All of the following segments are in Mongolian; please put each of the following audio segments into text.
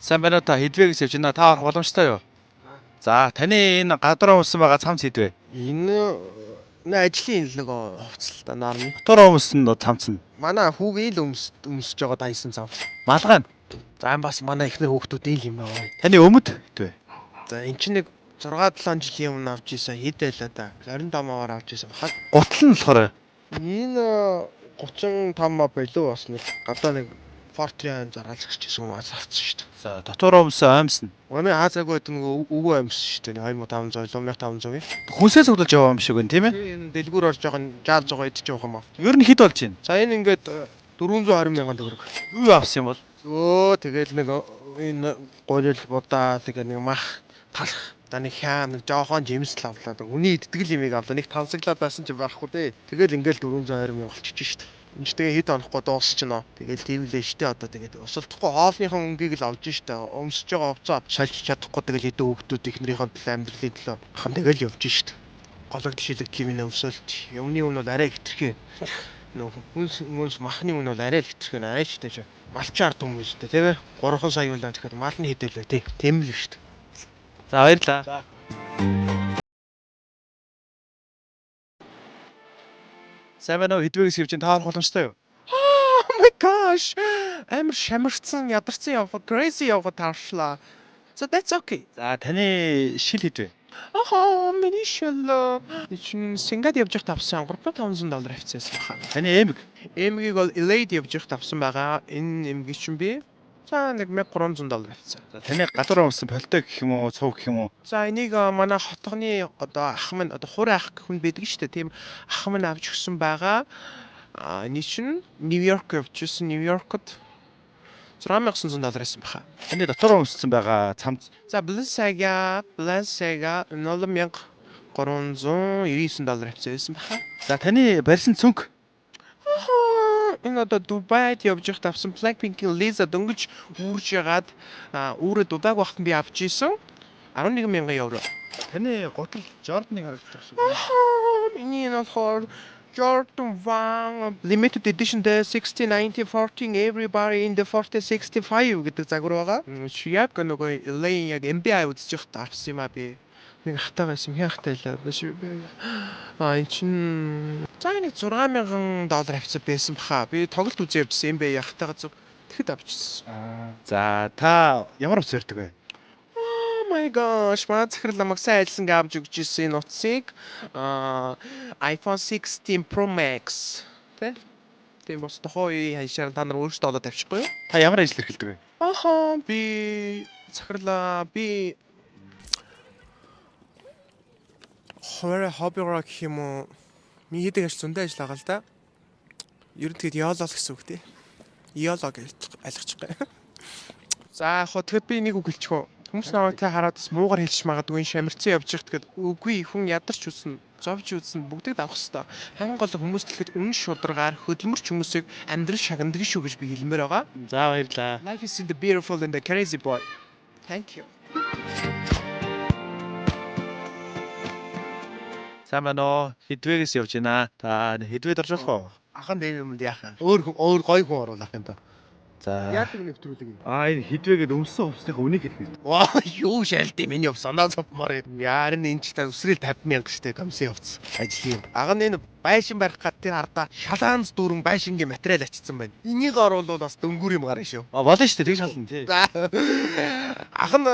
Сайн байна уу, та хэд вэ гэж явж байна. Та орох боломжтой юу? За, таны энэ гадраа өмсөн байгаа цамц хэд вэ? Энэ нэ ажлын л нөгөө хувцас л да, норм. Дотор өмсөн цамц нь. Манай хүүгийн л өмсөж байгаа дайсан цамц. Малгай нь. За, энэ бас манай эхнэр хүүхдүүдийн л юм байна. Таны өмд хэд вэ? За, эн чинь нэг 6 7 жилийн өмнө авч исэн, хэд байлаа да. 25 аваар авч исэн бахад. Гутал нь болохоор Энэ 35 маа байлуу, бас нэг гадаа нэг Fortran заргаалж гिचсэн юм авцсан шүү дээ. За, дотор өмсөн оймс нь. Манай Азаагүй байдаг нөгөө өвгөө амьсан шүү дээ. 2500 1500 юм. Хүнсээ цуглуулж яваа юм шиг байна, тийм ээ? Энэ дэлгүүр орж байгаа нь жаал зугаа идчих явах юм аа. Ер нь хэд болж байна? За, энэ ингээд 420 мянган төгрөг. Юу авсан юм бол? Өө, тэгэл нэг энэ гурил будаа, тэгээ нэг мах талах, за нэг хяа, нэг жоохон жимс л авлаа. Үний иддэг л юмыг авлаа. Нэг тансаглаад байсан чи байхгүй дээ. Тэгэл ингээл 420 мянга болчихж шít. Энд ч тэгээ хэд онохгүй дуусчихно. Тэгэл тийм лээ штэ, одоо тэгээд усалдахгүй хоолныхон өнгийг л олж штэ. Өмсөж байгаа хувцас сольж чадахгүй, тэгэл хэдэн хүүхдүүд эхнэрийнхээ төлөө, амьдралын төлөө хан тэгэл явж штэ. Гологд шилэгдэл юм өмсөлт. Юмны үн бол арай хэтэрхий. Нөө хүнс хүнс махны үн бол арай л хэтэрхий, арай штэ. Малчин ард хүмүүс штэ, тийм ээ. 3 сая үлээ, тэгэхээр мал нь хэдэлээ тий. Тийм л штэ. За, баярлалаа. За. Сайн байна уу? Хэд вэ гэж явж байна. Та орох боломжтой юу? Oh my gosh. Амар шамирцсан, ядарсан явах, crazy явах тааршлаа. So that's okay. За, таны шил хэд вэ? Ахаа, миний шил чинь Сингад явж байхад авсан, 3500 доллар авчихсан баха. Таны эмэг. Эмгийг бол LA-д явж байхад авсан байгаа. Энэ эмгийг чинь би за нэг 1300 доллар авчихсан. За, таны гадуур өмсөн пальто гэх юм уу, цуг гэх юм уу? За, энийг манай хотгоны одоо ах минь, одоо хур ах гэх хүн байдаг шүү дээ. Тийм ах минь авч өгсөн байгаа. А энэ чинь Нью-Йорк явж ирсэн. Нью-Йоркод 6900 доллар байсан баха. Таны дотор өмссөн байгаа цамц. За, Balenciaga 7399 доллар авсан байсан баха. За, таны барьсан цүнх. Ахаа, энэ одоо Дубайд явж байхад авсан, Blackpink-ийн Lisa дөнгөж үүрж ягаад үүрээ дудааг багт би авч исэн, 11 мянган евро. Таны гутал Jordan-ыг харагдаж байгаа шүү. Ахаа, миний энэ болохоор Jordan 1 limited edition дээр 60 19 14 everybody in the 40 65 гэдэг загвар байгаа. Чи яг нөгөө LA яг NBA үзэж байхад авсан юм а би. Нэг хатаа байсан, хэн хатаа илаа. А энэ чин за нэг 6000 доллар авсан байсан баха. Би тоглолт үзээ явжсэн, NBA хатаага зүг тэгэхэд авчихсан. За, та ямар утас ярьдаг вэ? Oh my gosh, манай захирал намайг сайн ажилласан гэж авч өгч ирсэн энэ утсыг iPhone 16 Pro Max тэ. Тийм бас тухайн үеийн ханшаар та нар өөрсдөө олоод авчихгүй юу? Та ямар ажил эрхэлдэг вэ? Ахаа, би захирлаа, би хуваарь хоббигоор гэх юм уу? Миний хийдэг ажил зөндөө ажил байгаа л да. Ер нь тэгэд YOLO л гэсэн үг тий. YOLO гэж ойлгочих. За, яг хөө тэгэд би нэг үг хэлчих үү. Хүмүүс намайг тэ хараад бас муугар хэлчих магадгүй, шамирцсан явж явах, тэгэд үгүй, хүн ядарч үснэ, зовж үзнэ, бүгдийг давах хэвээр. Хамгийн гол нь хүмүүс тэгэхэд үнэн шударгаар хөдөлмөрч хүмүүсийг амьдрал шагнадаг шүү гэж би хэлмээр байгаа. За, баярлалаа. Life is in the beautiful and the crazy boy. Thank you. Сайн байна уу? Хэд вэ гэж явж байна. Та хэд вэ орж болох уу? Ахан дээр юмд яах юм? Өөр хүн, өөр гоё хүн оруулах юм да. За. Яадаг нэвтрүүлэг юм? Аа, энэ хэд вэ гээд өмсөн хувцсныхаа үнийг хэлэх гэж. Ваа, юу шалд юм, миний хувцас санаа зовмоор юм. Яар нь энэ ч та өсрэл 50 мянга штэ, комиссийн хувцас. Ажлын юм. Ага нь энэ байшин барих гад тэр хардаа шалаанз дүүрэн байшингийн материал ачсан байна. Энийг оруулвал бас дөнгүр юм гарна шүү. А, болно шүү дээ, тэгж хална тий. За. Ах нь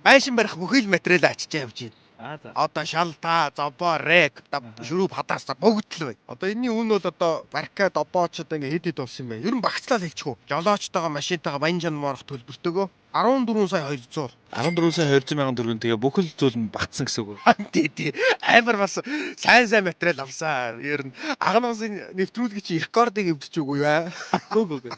байшин барих бүхий л материал ачиж явж байна. Аа, за. Одоо шал та, зовбоо, рек, шүрүүп хадаас бүгд л байна. Одоо энэний үн бол одоо баркаа добооч одоо ингээ хэд хэд болсон юм бэ? Ер нь багцлал хэлчих үү. Жолоочтойгоо машинтайгаа баян жанмаар орох төлбөртөөгөө 14 сая 200. 14 сая 200 мянган төгрөг, тэгээ бүхэл зүйл нь батсан гэсэн үг. Тий, тий. Амар бас сайн сайн материал авсан. Ер нь агнаас энэ нэвтрүүлгийг чи рекордыг эвдэж үгүй юу аа? Үгүй үгүй.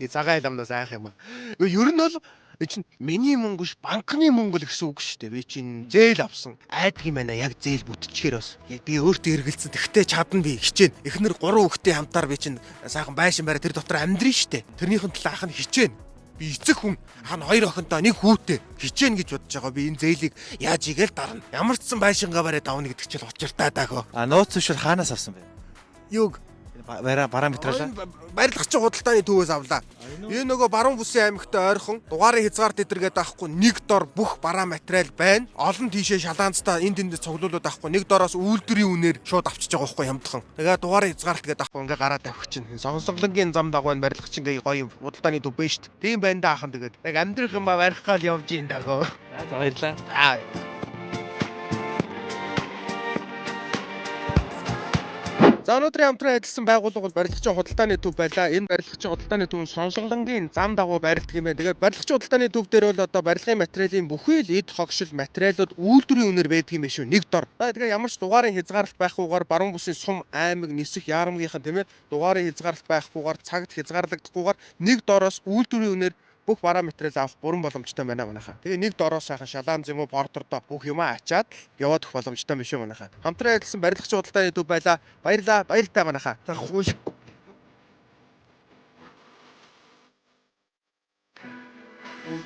Тий, цагаан ламнаас айх юм аа. Ер нь бол энэ чинь миний мөнгө биш, банкны мөнгө л гэсэн үг шүү дээ. Би чинь зээл авсан. Айдаг юм байна, яг зээл бүтчихээр бас. Яг би өөртөө эргэлзэн. Тэгтээ чадна, би хичээн. Эхнэр 3 хүүхдээ хамтаар би чинь сайхан байшин барай, тэр дотор амьдрын шүү дээ. Тэрнийхэн төлөө ах нь хичээн. Би эцэг хүн, ах нь хоёр охинтой, нэг хүүтэй хичээн гэж бодож байгаа. Би энэ зээлийг яаж игээл дарна. Ямар ч сан байшингаа бариад авна гэдэг чинь учиртай даах. А, нууц зөвшөөр хаанаас авсан бэ? Юг? Бараа материалаа. Барилгачин худалдааны төвөөс авлаа. Энэ нөгөө баруун бүсийн аймагтай ойрхон дугаарын хязгаар тэтэргээд авахгүй нэг дор бүх бараа материал байна. Олон тийшээ шалаанцтай энд тэнд цуглуулад авахгүй нэг дороос үйлдвэрийн үнээр шууд авчиж байгаа байхгүй хямдхан. Тэгээ дугаарын хязгаарлалт гээд авахгүй ингээ гараад авчих чинь. Сонсголонгийн зам дагуу энэ барилгачин гээ гоё юм худалдааны төв байна шүү дээ. Тийм байна да ахын тэгээд. Яг амьдрах юм ба барих гал явж ийн дагөө. За, баярлалаа. Аа. За, өнөөдрийн хамтран ажилласан байгууллага бол барилгачин худалдааны төв байлаа. Энэ барилгачин худалдааны төв нь Сонсголонгийн зам дагуу барилдаг юм байна. Тэгээд барилгачин худалдааны төв дээр бол одоо барилгын материалын бүхий л эд хогшил материалууд үйлдвэрийн үнээр байдаг юм байна шүү. Нэг дор. За, тэгээд ямар ч дугаарын хязгаарлалт байхгүйгээр баруун бүсийн сум аймаг нисэх ярамгийнхан, тийм ээ, дугаарын хязгаарлалт байхгүйгээр, цагт хязгаарлагдахгүйгээр нэг дороос үйлдвэрийн үнээр бүх бараа материал авах бүрэн боломжтой байна манайхаа. Тэгээ нэг дороо сайхан шалаан юм уу бордордоо бүх юмаа ачаад л яваад өгөх боломжтой биш үү манайхаа. Хамтран ажилласан барилгачин худалдааны төв байлаа. Баярлаа. Баяртай манайхаа. За, хууш.